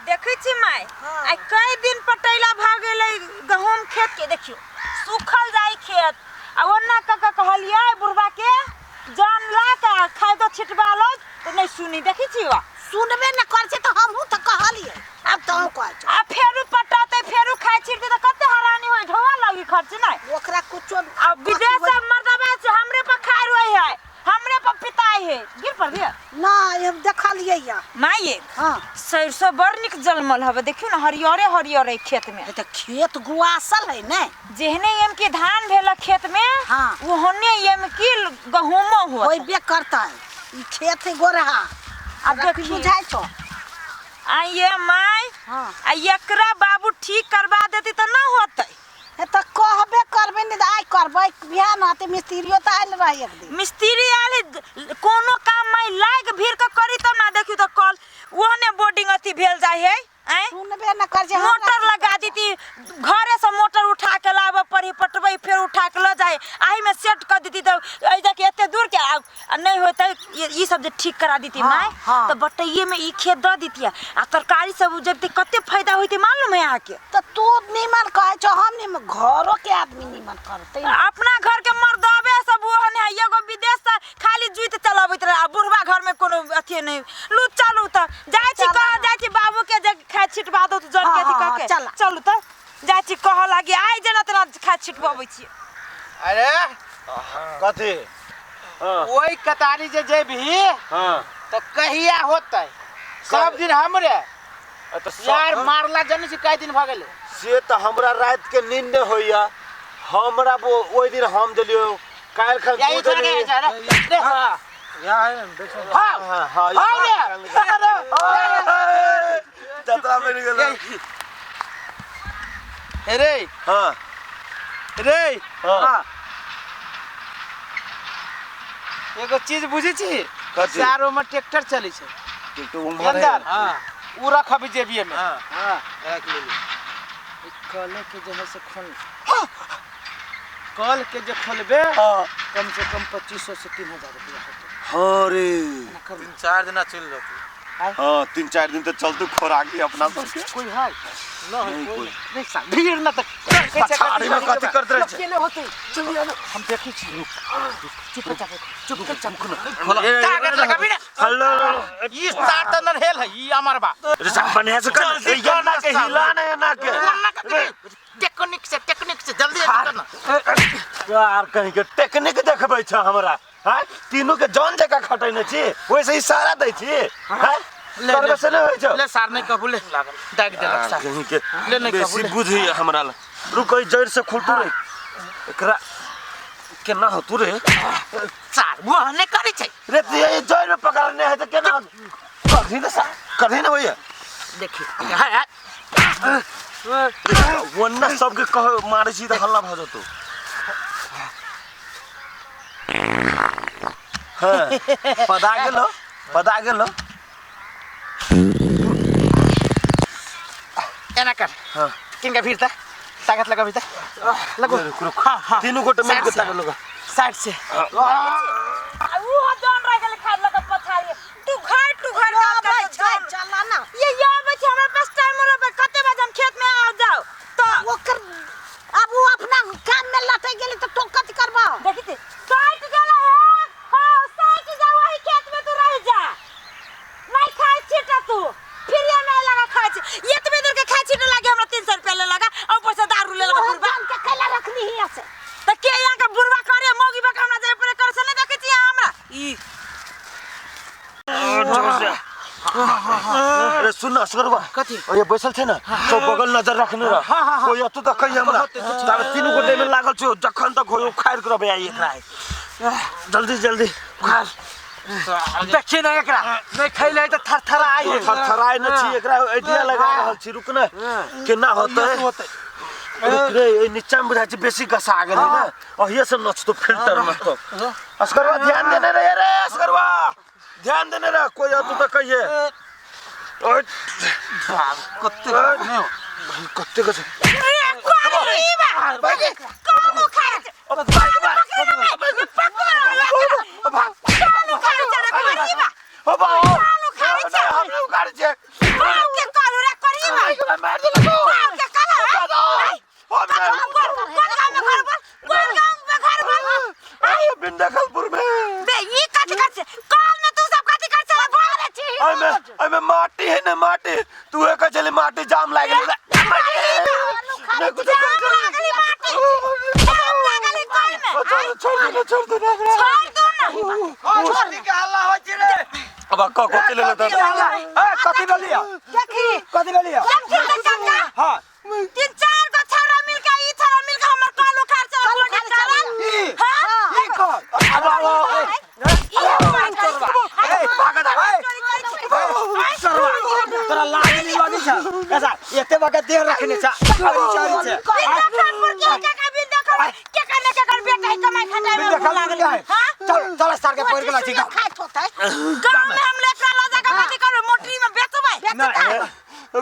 देखै छी माय। हाँ। आइ कई दिन पटैला भऽ गेलै गहूम खेत के, देखियौ सुखल जाइ खेत। आ ओना कऽ के कहलियै बुढ़बा के जान ला के आ खादो छिटबा लो तऽ नहि सुनी, देखै छी वा सुनबे न कर छै तऽ हमहूँ तऽ कहलियै, आब तहूँ कहै छौ। आ फेरू पटतै, फेरू खाइ छिटतै तऽ कते हरानी होइ, ढोआ लगी खर्च नहि ओकरा कुछो। आ विदेश से मर्दबा से हमरे पर खाइ रोइ है, हमरे पर पिताई है, गिर पर दिया नहि, हम देखलियै या। माये। हाँ। सरसों बड़ निक जलमल हवे, देखियो ना हरियरे हरियर है खेत में। ए तऽ खेत गुआसल है ने। जेहने एम की धान भेल खेत में, हाँ। ओहने एम की गहूमो हो होइबे करतै, ई खेत है गोरहा। आ तोरा की देखिए। बुझाइ छौ? आ ये माय। हाँ। आ एकरा बाबू ठीक करवा देती तऽ ना होतै। हे तऽ कहबे करबै ने, तऽ आइ करबै बिहान होतै। मिस्त्रियो तऽ आयल रहै एक दिन। मिस्त्री आयल है, कोनो काम माय लाग भीड़ के करी तब ना। देखियो तऽ कल ओहने बोर्डिंग अथी भेल जाय है, आँय? सुनबे न कर जे हमरा। मोटर लगा देती, घरे से मोटर उठा के लाबऽ पड़ी, पटबै फेर उठा के लऽ जाय, आही में सेट कर देती तऽ एहि जाके एते दूर के आ नहि होतै। ई सब जे ठीक करा देती हाँ, माय, हाँ। तऽ बटैये में ई खेत दऽ देती आ तरकारी सब उपजबती, कते फायदा होइतै मालूम है अहाँके? तऽ तू नीमन कहै छौ, हम नीमन, घरो के आदमी नीमन करतै ने। अपना घर के मर्दबे सब ओहन है, एगो विदेश से खाली जुइत चलाबैत रहे आ बुढ़वा घर में कोनो अथी नहीं। लू चलू तऽ जाइ छी। चला कह ना। जाइ छी बाबू के जे खाय छिटबा दो जन के हाँ, अथी हाँ, कह हाँ, के। चला। चलू तऽ जाइ छी कहऽ लागी, आइ जेना तेना खाय छिटबबै छी। अरे। कथी? हाँ। ओहि कतारी जे जेबही हाँ। तऽ कहिया होतै? सब दिन हमरे तऽ यार मारला जनी छी, कई दिन भऽ गेलै। से तऽ हमरा राति के नींद नहि होइया हमरा। ओहि दिन हम देलियो, काल्हि खन यही तू थोड़ा देली। के रे, हाँ। हाँ। हाँ हाँ। हाँ रे, अरे। जतरा बनि गेल। रे। हाँ। रे। हाँ। एगो चीज बुझै छी? कथी? चारो में ट्रैक्टर चलै छै। ट्रैक्टर उम्हर है। अंदर उ रखबी जेबिए में। हाँ, रख लेली। ई कले के जे है से खोल, कल के जे खोलबे, हाँ। कम से कम 2500 से 3000 रुपया होतै। हाँ रे। 3-4 दिना चलि जेतै। हाँ, 3-4 दिन तऽ चलतै खोराकी अपना सबके। कोई है? नहीं कोई। नहीं सा भीड़ न तऽ पछाड़ी में कथी करत रहै छै? अकेले होतै, जल्दी आनो, हम देखै छी। चुप चाप, चुप चाप। ए, ताकत लगाबी ना। हेलो। ई सार तऽ नरहेल है, ई अमर बा। रे साहब, बढ़िया से कर। जल्दी ए, ये ना के कर ना। हिला ना, ये ना के। टेक्निक से, टेक्निक से जल्दी कर ना। यार कहीं के टेक्निक देखबै छ हमरा? हाँ, तीनू के जौन जगह खटैने छी वैसे इशारा दै छी। हाँ, ले, करबै से नहि होइ छौ। ले सार, नहीं कहबू, ले दागि देलक यार, सार। कहीं के ले, नहीं बेसी कहबू, ले। बुझी हमरा ला। रुक, ई जड़ से खुलतू रे, एकरा केना होतू रे? सार वो नहि करै छै। रे तू ये जड़ में पकड़ने है तऽ केना करही ने सार, करही ने भैया। देखी, हाँ, हाँ। वन्ना सबके कह मारै छी तऽ हल्ला भऽ जेतौ। हाँ, पदा गेलो, पदा गेलो। एना कर। हाँ। किनका भीड़ त ताकत लगा, भीतर लगो। रुक रुक। हाँ हाँ। तीनू गोटे मिल के साइड से। ताकत लगा। साइड से। आ ऊ हो जौन रह गेल खाय लगा पछाड़ी तू घर टू घर काम आबै करतौ छै। जौन। चला ना। ये आबै छै, हमरा पास टाइम रहबै कते बजे हम खेत में आ जाओ तऽ। ओकर आब ओ अपना काम में लटक गेलै तऽ तो कथी करबा? देखी ते सटि गेलै हे। हाँ, सटि जा, वही खेत में तू रह जा, नहीं खाइ छिटा तू फिर ये नहीं लगा खाइ छी। एतबे देर के खाइ छिटे लागे हमरा 300 रुपया ले लगा और ऊपर से दारू ले लगा ओहो बुढ़बा। जान के कैला रखनी हिया से? तऽ के यहाँ के बुढ़बा करे मौगी बका हमरा जाय पड़े करे से नहीं देखै छी अहाँ हमरा ई। अरे सुन न असगरबा। कथी? ओ ये बैसल छै ने, सब बगल नजर रखने रह। हाँ, हाँ। कोई अतु तऽ कहिए हमरा ताबे तीनू गोटे में लागल छौ, जखन तक होय उखाड़ि के रहबै। आइ एकरा जल्दी जल्दी उखाड़। देखी ना, एकरा नहीं खैले तऽ थरथरा आई है। थरथराय न छी, एकरा आइडिया लगा रहल छी। रुक न, केना होतै? होतै। रुक रे, एहि नीचा में बुझाइ छै बेसी गसा गेलै ने, अहिए से नचतो फिल्टर में तो। असगरवा ध्यान देने रहे रे, असगरवा ध्यान देने रह, कोई अतु तऽ कहिए। ओए, कते नहि हो। कते के छै? रे कोन ई बा कोन उखाड़े छै? पकड़ ना, कोन उखाड़े छै रे? कोन ई बा? ओ बा, कोन उखाड़े छै? हमरे उखाड़े छै। बाप के कहलू रे, माटी है ना माटी तू एक चले माटी जाम लाग गेलै। नहीं कुछ जाम लागल है माटी, जाम लागल है कल में। छोड़ छोड़ दे ना, छोड़ दे ना हमरा। छोड़ दू ना। कथी के हल्ला होइ छै रे? अब क कथी ले लेता? ए, कथी भेलिया? देखी। कथी भेलिया? देखी त चाचा। हां। तीन चार गो छोरा मिल के, ई छोरा मिल के हमर कल उखाड़ चल गोटी चलल। ई हां। ई कर अब अब ई हमर ए, भागत ए, सरवा तोरा लाज नहीं लगी छ? ऐसा एते बके देह रखने छ, चोरी चोरी छ। बिंदा खानपुर के के के बिंदा खान के के के कर बेटा है कमाई खटाई में देखल लागल है। हां। चल चल, सर के पड़ गेल छी गाँव। खाइत होतै। गांव में हम लेकर ला जाके कथी करबै? मोटरी में बेचबै। नहीं,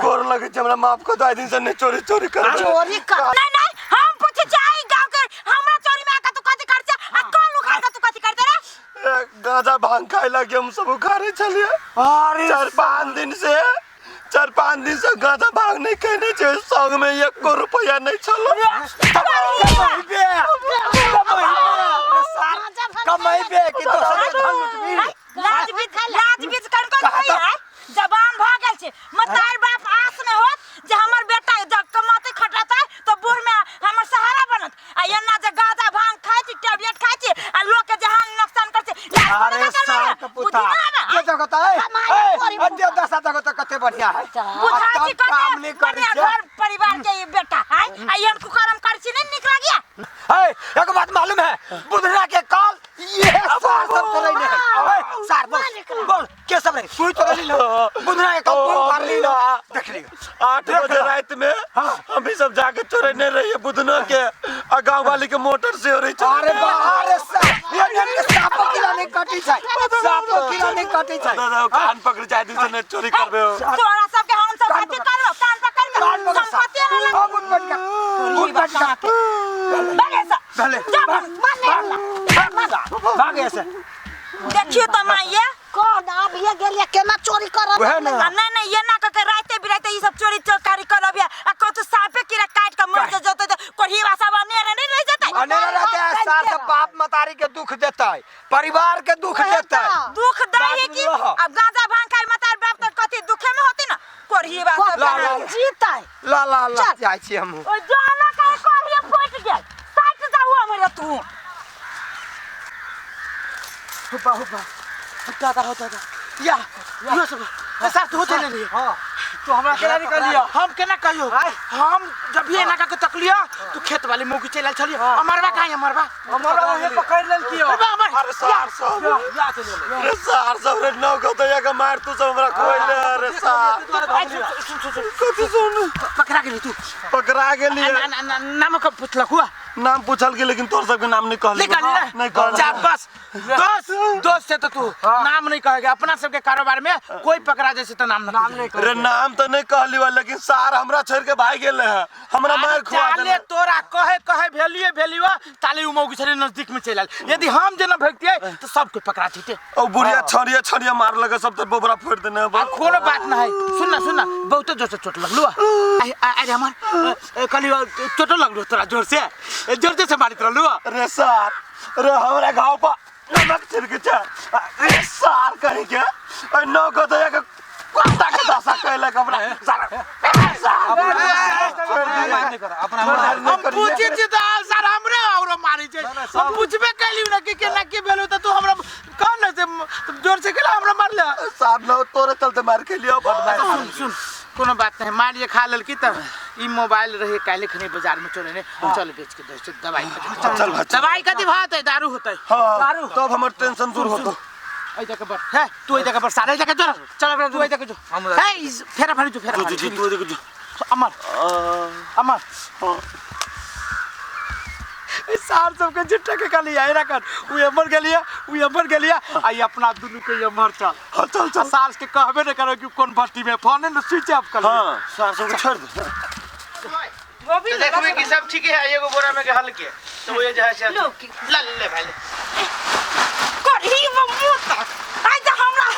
गोर लगे छै हमरा, माफ कर दो, आइ दिन से नहीं चोरी चोरी करबै। चोरी कर नहीं नहीं, हम पूछे जाई गांव के हमरा चोरी में आके तू कथी कर छे आ कल उखाड़ के तू कथी करते रे? ए, गांजा भांग खाए लगे हम सब उखाड़े छलिए। अरे 4-5 दिन से, 4-5 दिन से गांजा भांग नहीं खेने छे, संग में एको रुपया नहीं छलो। कमाइबे कमाइबे सार, कमाइबे कि दोसर के धन लुटबी? लाज बीच, लाज बीच कर कर कोई है जबान भ गेल छै। मतार बाप आस में होत जे हमर बेटा जब कमाते खटाते तो बूढ़ में हमर सहारा बनत, आ एना जे गांजा भांग खाइ छी, टैबलेट खाइ छी आ लोग के जहान नुकसान कर छी। लाज अरे बना कर सार ना, के बुद्धि पुता ना आवे, के जगत है? कमाई ए करी। अद्य दशा जगत कते बढ़िया है। बुझाइ छी आ तब काम कते नहीं करै बढ़िया छै। घर परिवार के ई बेटा है आ एहन कुकर्म कर छी, नहीं नीक लागिया। ए, एक बात मालूम है, बुधरा के काल ये सार सब तोरे ने है। ए सार, बोल बोल, के सब रे? तू तो ली ना बुधरा के काल, तू मार ली ना, देख लियो। 8 बजे रात में हम भी सब जाके चोरेने रहिए बुधना के आ गांव वाली के मोटर से हो रही। अरे बा, अरे सार, ये नेट के सापो किला नहीं कटी छै, सापो किला नहीं कटी छै। दादा, कान पकड़ जाए दिन से नहीं चोरी करबे हो। तोरा सबके हम सब कथी करबो? कान पकड़ के कान पकड़ सार। संपत्ति वाला अब उठ बैठ कर, उठ बैठ कर। बगे सा। भले। जा। भाग भाग भाग ऐसे। देखियो तो माइये। कौन अब ये गेलिए केना चोरी करब? वह ना। आ नहीं नहीं, ये ना कह के राते बिराते ई सब चोरी चकारी करब आ कतौ सापे कीड़ा काट के मर जतै त कोढ़ी भाषा बने नहीं रह जतै। अनेरा रहते हैं सार सब, बाप मतारी के दुख देता है, परिवार के दुख देता है। दुख दै है कि बात में रह। अब गांजा भांग खाई मतार बाप त कथी दुखे में होती ना कोढ़ी भाषा। ला, ला, ला। जीतै। ला ला ला, जाइ छी हम। ओ जाना कहे कोढ़ी फूट गेल, साइट जाऊ हमरे तू। हुपा हुपा, दादा हो दादा, या यो सब ए सर, तू चले लिए। हां, तो हमरा केना निकलियो? हम केना कहियो? हम जब भी एना के तकलियो तू खेत वाली मुगी चलल छलियो। अमरवा कहाँ है अमरवा? हमरा ओहे पकड़ लेलकियो। अरे अमर। अरे सार सब, या चले ले। अरे सार सब रे, नौ गो तो के मार तू सब हमरा खोइले। अरे सार। सुन सुन सुन। कथी सुन? पकड़ा गेली तू? पकड़ा गेली। नाम कब पूछलक हुआ? नाम पूछल के, लेकिन तोर सबके नाम नहीं कहली। नहीं कहली ना? नहीं कहली। जा बस, दोस्त दोस्त से तो तू नाम नहीं कहेगा। अपना सबके कारोबार में कोई पकड़ा जैसे तो नाम नाम नहीं रे, नाम तो नहीं कहली बा, लेकिन सार हमरा छोड़ के भाग गेले है, हमरा मार खुआ चाले देले। तोरा कहे कहे भेलिए भेलियो ताले उ मौगी छले नजदीक में चल आयल। यदि हम जेना भगतिए तो सब कोई पकड़ा जैते। और बुढ़िया छड़िया छड़िया मार लगे, सब तो बोबरा फोड़ देने। आ कोनो बात ना है। सुन ना सुन ना, बहुत जोर से चोट लगलू। अरे हमर कहली चोटो लगलू तोरा? जोर से, जोर से मारित रहलू। रे सार रे, हमरा घाव पर नमक छिड़क छै। अरे सार कहीं के ओइ नौ गो तो के कुत्ता के दशा कहलक हमरा सार सार। अपना हम पूछे छी त सर हमरे औरो मारी छै। हम पूछबे कैली ना कि केना की भेलो, त तू हमरा कह न से जोर से केला हमरा मारले। सार न, तोरे चलते मार के लियो। सुन सुन, कोनो बात नहीं। मार ये खा ललकी तब ई मोबाइल रहे काल्हि खनी बाजार में चोरेने, चल बेच के दे दवाई। चल भाई, चल। दवाई कथी भात है, दारू होतै। हाँ, तब हमर टेंशन दूर होतो। एहि जगह पर है तू, एहि जगह पर सारे जगह चल चल, तू एहि जगह जो है फेरा फाड़ी जो फेरा जो फाड़ी। जो तू देखो जो। अमर अमर, सार सबके झुट्टा के कहली आइ कर, उ एम्हर गेलिए, उ एम्हर गेलिए आ ई अपना दुनू के एम्हर चल। हाँ, चल चल। आ सार के कहबे न करो कि कोन भट्टी में फोन ने स्विच ऑफ कर। हाँ, सार सबके छोड़ दे। तो देखबे कि सब ठीक है, एगो बोरा में के हल्के तो वो जे है से लो। ला ले भाई ले। कोढ़ी मुँह तक आइ त हमरा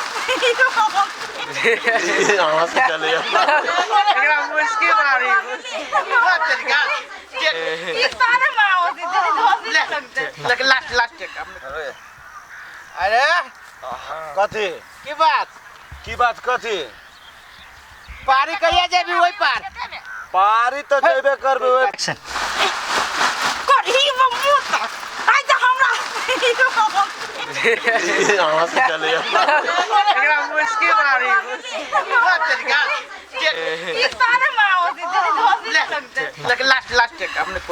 यहाँ से चले। एकरा मुश्किल आ रही बात तरीका। ई सारे माओ से ले लेकिन लास्ट लास्ट एक। अरे कथी? की बात? की बात कथी? पारी कहिया जेबी ओइ पार? पारी तो जेबे करबे ओइ। करही वो मुंह तक आइ त हमरा यहाँ से चले। एकरा मुश्किल मारी बात तरीका। ई सारे माओ से जल्दी ले लास्ट लास्ट टेक अपने।